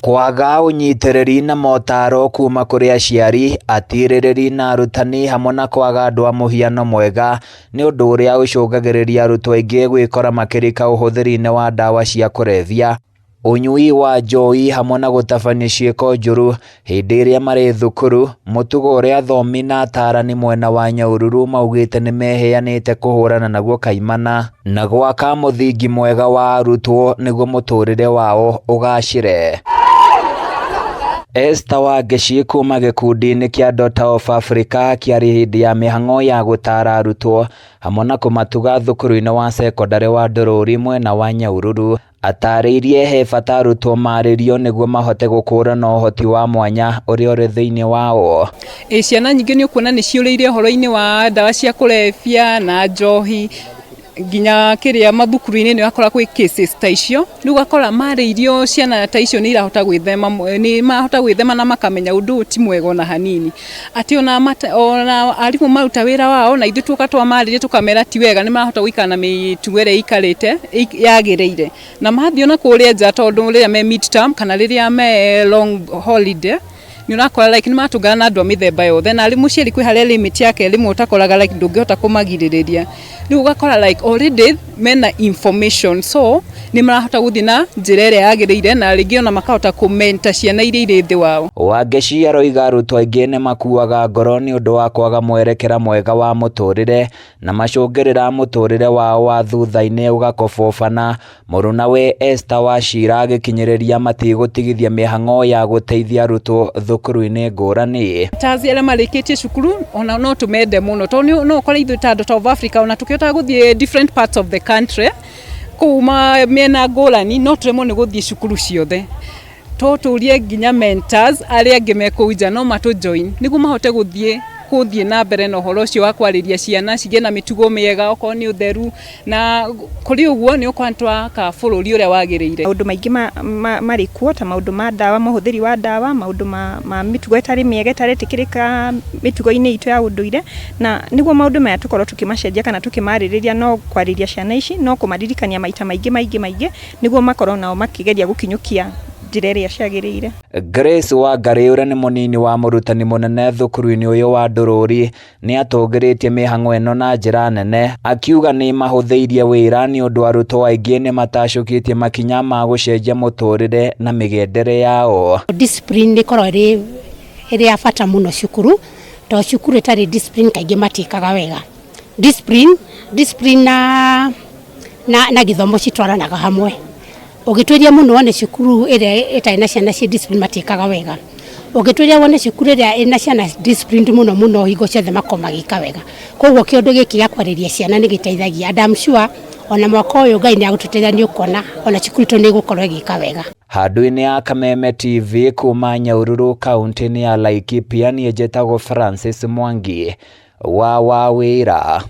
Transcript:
Kwaga ũnyitĩrĩri na motaro kuma kũrĩ aciari, atirĩrĩri na arutani hamwe na kwaga andũ a mũhiano mwega nĩ ũndũ ũrĩa ũcũngagĩrĩria arutwo aingĩ gwĩkora makĩrika ũhũthĩri-inĩ wa ndawa cia kũrebia, ũnyui wa njohi hamwe na gũtabania ciĩko njũru hĩndĩ ĩrĩa marĩ thukuru, mũtugo ũrĩa athomi na atarani mwena wa Nyahururu maugĩte nĩmeheanĩte kũhũrana naguo kaimana na gwaka mũthingi mwega wa arutwo nĩguo mũtũrĩre wao ũgacĩre. Esther Wangeci kuma gĩkundi-inĩ kĩa Daughter of Africa kĩarĩ hĩndĩ ya mĩhang'o ya gũtara arutwo hamwe na kũmatuga thukuru-inĩ wa cekondarĩ wa Ndũrũri mwena wa Nyahururu. Atarĩirie he bata arutwo marĩrio nĩguo mahote gũkũrana ũhoti wa mwanya ũrĩa ũrĩ thĩinĩ wao. Ĩ ciana nyingĩ nĩ ũkuona nĩ ciũrĩire ũhoro-inĩ wa ndawa cia kũrebia na njohi nginya kĩrĩa mathukuru-inĩ nĩ ũrakora kwĩ cases ta icio. Rĩu ũgakora marĩirio ciana ta icio nĩ irahota gwĩthema, nĩ marahota gwĩthema na makamenya ũndũ ũyũ ti mwega ona hanini. Atĩ ona arimũ maruta wĩra wao na ithuĩ tuoka twamarĩria tũkamera ti wega, nĩ marahota gũikara na mĩtugo ĩrĩa ĩikarĩte yagĩrĩire. Na mathiĩ ona kũrĩa nja tondũ rĩrĩa me mid term kana rĩrĩa me long holiday, nĩ ũrakora like nĩ maratũngana na andũ a mĩthemba yothe, na arĩ mũciari kwĩ harĩa limit yake rĩmwe ũtakoraga like ndũngĩhota kũmagirĩrĩria. Rĩu ũgakora like already mena information, so nĩ marahota gũthiĩ na njĩra ĩrĩa yagĩrĩire na rĩngĩ ona makahota kũ mentor ciana iria irĩ thĩ wao. Wangeci aroiga arutwo aingĩ nĩ makuaga ngoro nĩ ũndũ wa kwaga mwerekera mwega wa mũtũrĩre na macũngĩrĩra mũtũrĩre wao wa thutha-inĩ ũgakobobana. Mũrunawe Esther Wachira agĩkinyĩrĩria matigũtigithia mĩhang'o ya gũteithia arutwo thukuru-inĩ ngũrani. Tazi arĩa marĩkĩtie cukuru ona no tũmende mũno tondũ no ũkore ithuĩ ta Daughter of Africa ona tũkĩhotaga gũthiĩ different parts of the country kũu mĩena ngũrani no tũremwo nĩ gũthiĩ cukuru ciothe. To tũrie nginya mentors arĩa angĩ me kũu nja no matũ join nĩguo mahote gũthiĩ na mbere na ũhoro ũcio wa kwarĩria ciana cigĩe na mĩtugo mĩega okorwo nĩ ũtheru, na kũrĩ ũguo nĩ ũkora nĩ twaka bũrũri ũrĩa wagĩrĩire. Maũndũ maingĩ marĩ kuo ta maũndũ ma ndawa, mũhũthĩri wa ndawa, maũndũ ma mĩtugo ĩtarĩ mĩega ĩtaretĩkĩrĩka mĩtugo-inĩ itũ ya ũndũire, na nĩguo maũndũ maya tũkorwo tũkĩmacenjia kana tũkĩmarĩrĩria no kwarĩria ciana ici, no kũmaririkania maita maingĩ maingĩ maingĩ nĩguo makorwo nao makĩgeria gũkinyũkia njĩra ĩrĩa ciagĩrĩire. Grace Wangari ũrĩa nĩ mũnini wa mũrutani mũnene thukuru-inĩ ũyũ wa Ndũrũri nĩ atũgĩrĩtie mĩhang'o ĩno na njĩra nene, akiuga nĩ mahũthĩirie wĩra nĩ ũndũ arutwo aingĩ nĩ matacũkĩtie makinya ma gũcenjia mũtũrĩre na mĩgendere yao. Discipline nĩ ĩkoragwo ĩrĩ ya bata mũno cukuru, tondũ cukuru ĩtarĩ discipline kaingĩ matiĩkaga wega. Discipline na gĩthomo citwaranaga hamwe. Ũngĩtuĩria mũno wone cukuru ĩrĩa ĩtarĩ na ciana ciĩ discipline matiĩkaga wega. Ũngĩtuĩria wone cukuru ĩrĩa ĩna ciana disciplined mũno mũno hingo ciothe makoragwo magĩka wega. Koguo kĩũndũ gĩkĩ gĩa kwarĩria ciana nĩ gĩteithagia, and I'm sure ona mwaka ũyũ Ngai nĩ agũtũteithia nĩ ũkuona ona cukuru itũ nĩ ĩgũkorwo ĩgĩka wega. Handũ-inĩ ya Kameme TV kuma Nyahururu kaunti-inĩ ya Laikipia, niĩ njĩtagwo Francis Mwangi wa Wawĩra.